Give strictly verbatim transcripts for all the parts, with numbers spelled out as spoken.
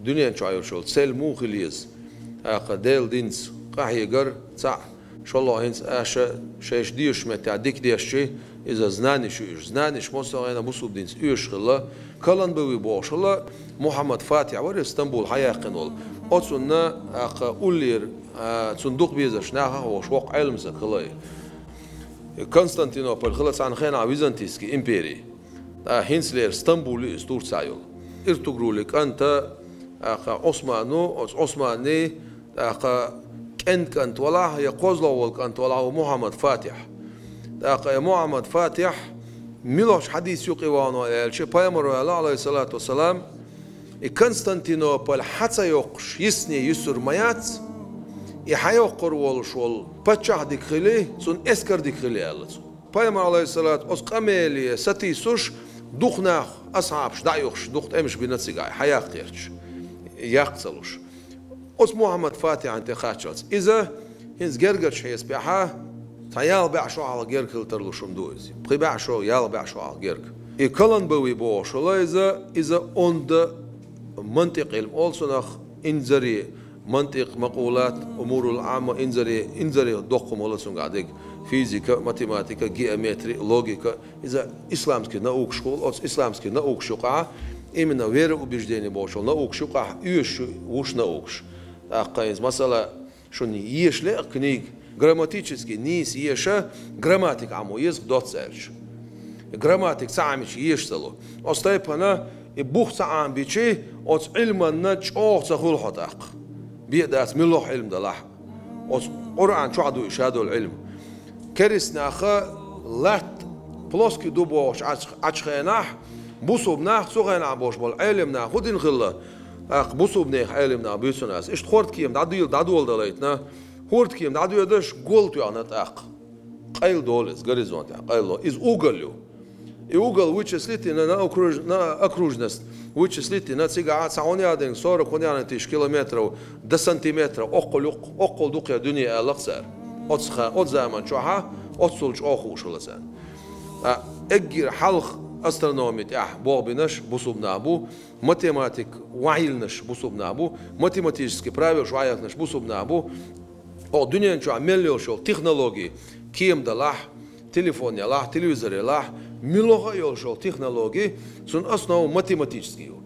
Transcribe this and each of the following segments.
Дуьнен чохь йолчул цель муха хила еза? ТӀаккха Делан динца къахьегар цхьаъ, шолгӀа хӀинца аша шайша дезачу меттехь дика дешчи, иза знаниш ю уьш. Знаниш массо а хенахь бусулба динца оьшуш хилла, Каланбави бохуш хилла, Мухьаммад Фатихь вара иза Стамбул хьаяьккхина волу. Оцунна, тӀаккха уллера, а, цунна дукха безарш нахах а волуш воккха Ӏеламстаг хилла и. Константинополь хилла цхьана хенахь византийский импери. ТӀаккха хӀинцалера Стамбул ю иза Турцехь йолу. Иртугрули кӀанта, тӀаккха Ӏусман ву, оцу Ӏусманний, тӀаккха кӀентан кӀант валахь, я кхозлагӀа волу кӀант валахь ву Мухьаммад Фатихь. ТӀаккха и Мухьаммад Фатихь муьлхачу хьадис юкъа вахана аьлча, пайхамар ваьлла, Ӏалайхиссалату вассалам, и Константинополь хьа ца йоккхуш йисне юьсур ма яц, и хьайоккхур волуш волу паччахь дика хили, цунна эскар дика хили аьлла цо. Пайхамар, Ӏалайхиссалату, оцу къамеле сатийсуш, дукха нах, асхьабаш дӀа а юхуш, дукха тӀемаш бина цигахь, хьаяккха гӀерташ. Яккха ца луш. Оцу Мухьаммад Фатихьан тӀе кхаччалц. Иза хӀинца гергарчу хьесапехь, цхьа ялх бӀе шо хьалха герга хила тарлуш хӀума ду иза. Пхи бӀе шо, ялх бӀе шо хьалха герга. И Каланбави бохуш хилла иза, иза онда мантикъ Ӏилма олу цунах, инзаре, мантикъ, макъулат, умурул Ӏамма, инзаре, инзаре доккха хӀума хилла цуьнгахь дерг. Физика, математика, геометри, логика. Иза исламский наукаш хуьлу, оцу исламский наукаш юкъахь, именно вероубеждение бохучу наукаш юкъахь оьшуш вуш наукаш. ТӀаккха иза, масала, шуна еша лаьа книга, грамматически нийса еша, грамматика Ӏамо еза доцца аьлча. Грамматика ца Ӏамича еша ца ло. Оцу тайпана и бух ца Ӏамбичи, оцу Ӏилманна чӀогӀа ца хуьлу хьо тӀаккха. Бен дац муьлхха Ӏилма далахь. Оцу Къуръан чохь ду и ша долу Ӏилма. Керист наха латта плоский ду бохуш Ӏач-, Ӏачу хенахь, бусулба нах цу хенахь болуш болу Ӏелим нах хӀун дина хилла? ТӀаккха бусулба нехан Ӏелим нах буьйцун ас. Иштта хӀордкема дӀадийла, дӀадоладалийтина, хӀордкема дӀадоьдуш, гол тоьхна тӀаккха. Къайла долу иза, горизонтехь къайла ло. Иза угол ю. И угол вычислить йина на окруж-, на окружность, вычислить йина цигахь цхьа хӀун яхьа дерг сорок хӀун яхьа тысяч километров до сантиметра, оккхул юккъе, оккхул дукха дуьне аьлла-кх цара. Оцу ха-, оцу заман чохьа, оццул чӀогӀа хууш хилла царна. Ткъа эггара хьалха астрономи тӀехь болх бинарш бусулба нах бу, математик вайилнаш бусулба нах бу, математический правилаш вайилнаш бусулба нах бу. Оха дуьнен чохь мел йолуш йолу технологи, кема далахь, телефон ялахь, телевизор ялахь, муьлхха а йолуш йолу технологи, цунна основа математический ю.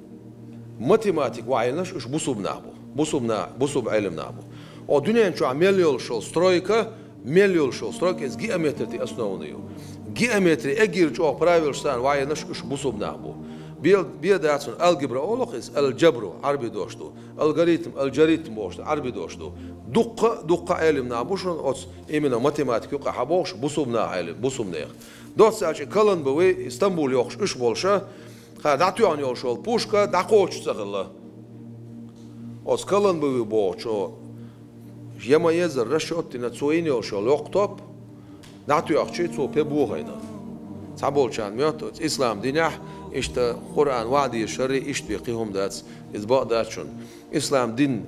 Математик вайилнаш уьш бусулба нах бу. Бусулба на-, бусулба Ӏелим нах бу. Оха дуьнен чохь мел йолуш йолу стройка, мел йолуш йолу стройка, иза геометри основа ю. Геометри эггара чӀогӀа правилаш санна вайилнаш уьш бусулба нах бу. Бел-, бен дац хьуна алгебра олу-кх иза, аль-джабру, Ӏарби дош ду. Алгоритм, аль-джаритм бохуш ду, Ӏарби дош ду. Дуккха, дуккха Ӏелим нах бу шуна оцу именно математика юкъахь бохуш, бусулба нах Ӏелим, бусулба нехан. Доцца аьлча Каланбави, и Стамбул йоккхуш уьш болуша, кхара дӀатоьхна йолуш йолу пушка дӀакхочуш ца хилла. Оцу Каланбави бохучо, я ма езара, расчет дина, цо йина йолуш йолу йоккха топ, дӀатоьхчи, цо пе бохайна. Цхьаболчарна моьтту, оцу ислам динехь, иштта Къуръан ваӀда еза шарри, иштта бен кхин хӀума дац, иза бакъ дац шуна. Ислам дин,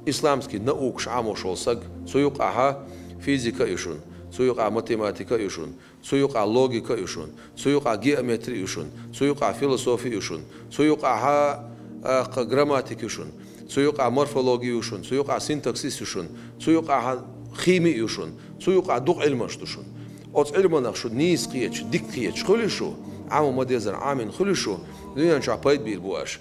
исламский наукаш Ӏамош волу саг, цу юкъахьа физика а ю шуна, цу юкъахьа математика а ю шуна, цу юкъахьа логика а ю шуна, цу юкъахьа геометри а ю шуна, цу юкъахьа философи а ю шуна, цу юкъахьа, а, кха, грамматика ю шуна, цу юкъахьа морфологи ю шуна, цу юкъахьа синтаксис ю шуна, цу юкъахьа хими ю шуна, цу юкъахьа дукха Ӏилманаш ду шуна. Оцу Ӏилманах шу нийса кхеташ, дика кхеташ хуьлий шу, Ӏамо ма дезара Ӏамийна хуьлий шу, дуьнен чохь пайда бийр бу аша.